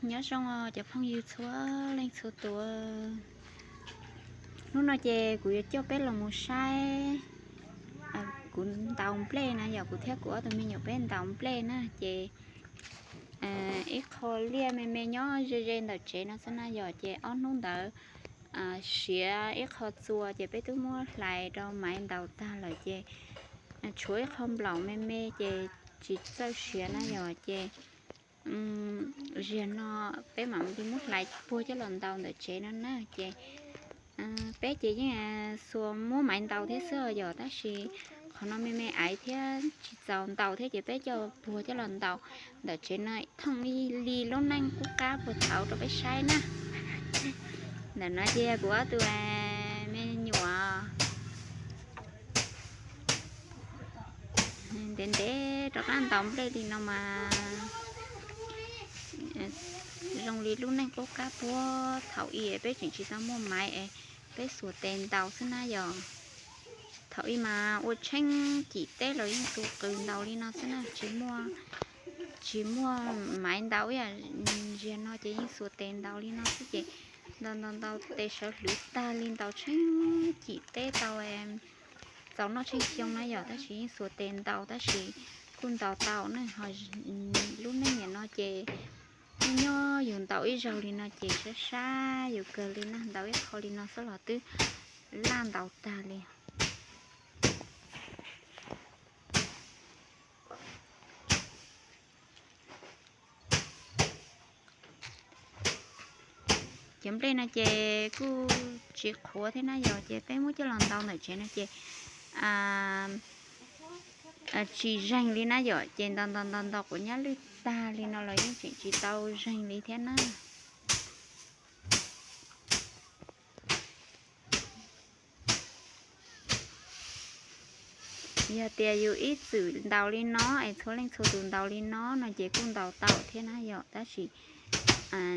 Nyob zoo cov phooj ywg txhua leej txhua tus. Hnub no ces kuv yuav coj peb los mus saib kuv ntaus nplej na, yog kuv thiab kuv ob tug me nyuam peb ntaus nplej na ces ib qho liaj me me nyob ze ze ntawm tsev no xwb na yom, ces ob hnub ntawd siav ib qho txua ces peb twb muab hlais rau maiv ntaus tag lawm ces tshuav ib qho nplaum me me ces tsis txawj siav na yom, ces ziag no peb mam li muab hlais puag coj los ntaus ntawm tsev no na ces peb ces yeej xuas muab maiv ntaus thiab xwb yom, tab sis qhov no me me aiv thiab tsis txaus ntaus thiab ces peb coj puag coj los ntaus ntawm tsev no thooj ib li lub neej qub qab puag thaum rau peb saib na. Ntawm no ces yog kuv ob tug me nyuam ntev ntev rov qab ntaus nplej li no mas zoo li lub neej qub qab puag thaum ub peb tseem tsis tau muaj maiv es peb xuas tes ntaus xwb na yom. Thaum ub mas ua tsheej cim teb los yeej xuas qws ntaus li no xwb na, tsis muaj, tsis muaj maiv ntaus ib yam ziag no ces yeej xuas tes ntaus li no xwb ces ntaus ntaus ntaus tes sawv hlwv tag li, ntaus tsheej cim teb tau txaus noj tsheej xyoo na yom, tab sis yeej xuas tes ntaus tab sis kuj ntaus tau na. Ho lub neej niam no ces nyob nyob yus ntaus ib zaug li no ces sab sab yus kawg li na, ntaus ib qho li no xwb los twb laj ntaus tag li. Cov nplej no ces kuj tsis qhuav thiab na yom, ces peb muab coj los ntaus ntawm tsev no ces tsis zeeg li na yom, ces ntaus ntaus ntaus ntaus quav nyab lwj tag li no los yeej tseem tsis tau zeeg li thiab na. Yog tias yus ib txwm ntaus li no es txhua leej txhua tus ntaus li no no ces kuj ntaus tau thiab na yom, tab sis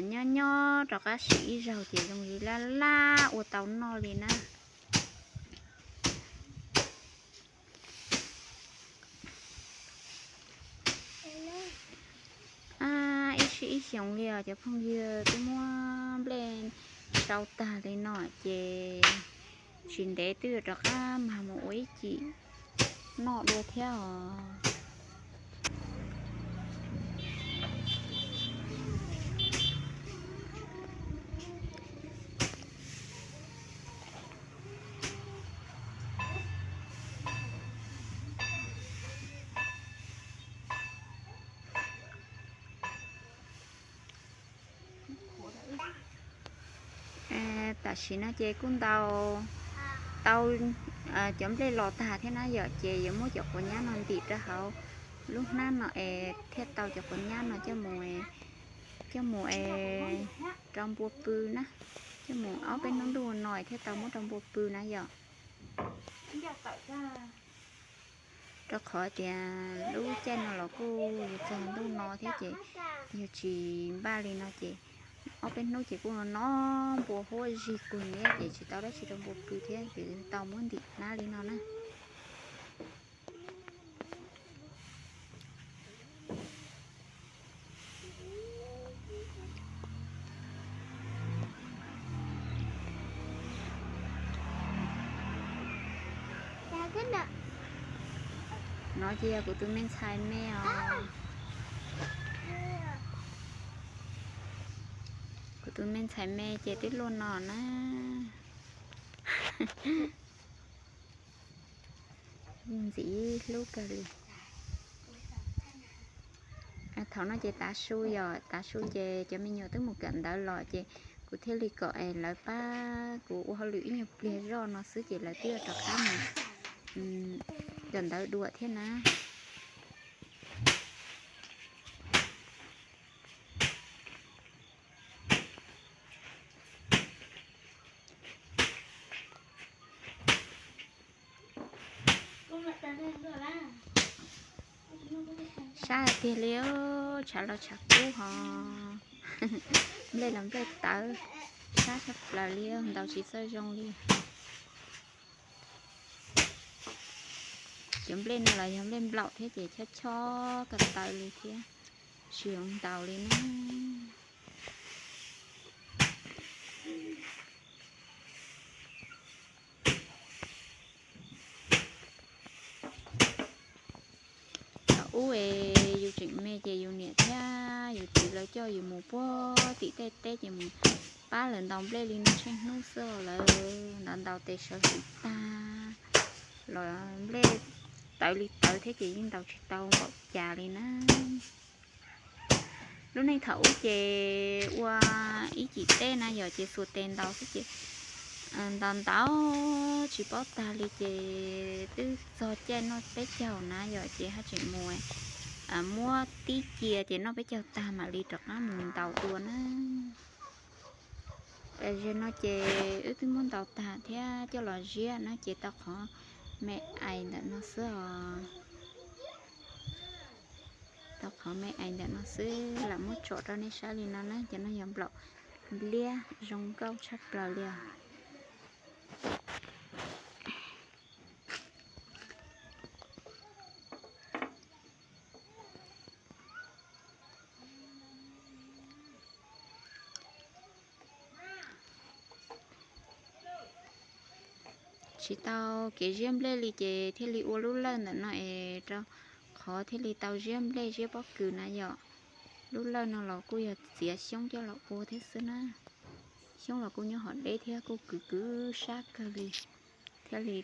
nyob nyob rov qab sim ib zaug ces zoo li laj laj ua tau noj li na. Ib sij ib xyoos li os cov phooj ywg, twb muab nplej sau tag li no ces tsis ntev twb yuav rov qab mag mus ua ib cim noj dua thiab os. Tam sim no ces kuj ntaus tau cov nplej los tag thiab na yom, ces yuav muab cov quav nyab no ntim rau hauv lub hnab no es thiaj tau cov quav nyab no coj mus, coj mus es rau npua pw na, coj mus ob peb hnub ntuj no thiaj tau muab rau npua pw na yom. Rau qhov tias lub caij no los kuj yuav txog ntuj no thiab ces yog tsis npaj li no ces ob peb hnub ces kuj no npua huab zig puag ntiab ces tsis tau dab tsi rau npua pw thiab ces tau muab ntim hnab li no na. No ces yog kuv tus me ntxhais me os. Kuv tus me ntxhais me ces twb luaj no na. Ntxim hlub kawg li. Thaum no ces tav su yom, tav su ces cov me nyuam twb mus kawm ntawv los ces kuv thiaj li kom es lawv pab kuv ua hauj lwm ib nyuag pliag zoj no xwb ces lawv twb yuav rov qab mus kawm ntawv dua thiab na. Sab tiag li, tshav los tshav kub ho nplej los nplej tawv, sab tshaj plaws li, ntaus tsis txawj zoo li. Cov nplej no los yog nplej nplaum thiab ces chob chob ko taw li thiab, tsis zoo ntaus li na. Thaum ub es yus tseem me ces yus niam thiab yus txiv lawv coj yus mus puag tim tej teb ces mus pab lawv ntaus nplej li no tsheej hnub xwb, lawv ntaus ntaus tes sawv xim tag los nplej tawv li tawv thiab ces yeej ntaus tsis tau npaum cas li na. Lub neej thaum ub ces ua ib cim teb na yom, ces xuas tes ntaus xwb ces ntaus ntaus tsis paub tag li ces twb txog caij noj peb caug na yom, ces haj tseem mus muab tib cia ces noj peb caug tag mam li rov qab mus ntaus dua na. Zaum no ces wb twb muab ntaus tag thiab coj los ziab na ces tau qhov me ais ntawm no xwb os. Tau qhov me ais ntawm no xwb, lam muab tsom rau nej saib li no na, cov no yog nplaum liab zoo nkauj tshaj plaws li os. Tsis tau kev ziab nplej li ces thiaj li ua lub lawj ntawm no es rau qhov thiaj li tau ziab nplej ziab pob kws na yom. Lub lawj no los kuj yog txiav xyoob coj los ua thiab xwb na. Xyoob los kuj nyob hauv deb thiab kuj kwv kwv sab kawg li, thiaj li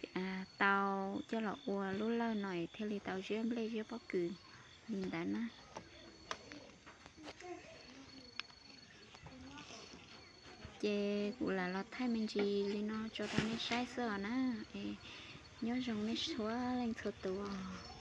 tau coj los ua lub lawj no es thiaj li tau ziab nplej ziab pob kws li ntawd na. Ces kuv lam los thaij me ntsis li no tso rau nej saib xwb os na. Es nyob zoo nej txhua leej txhua tus os.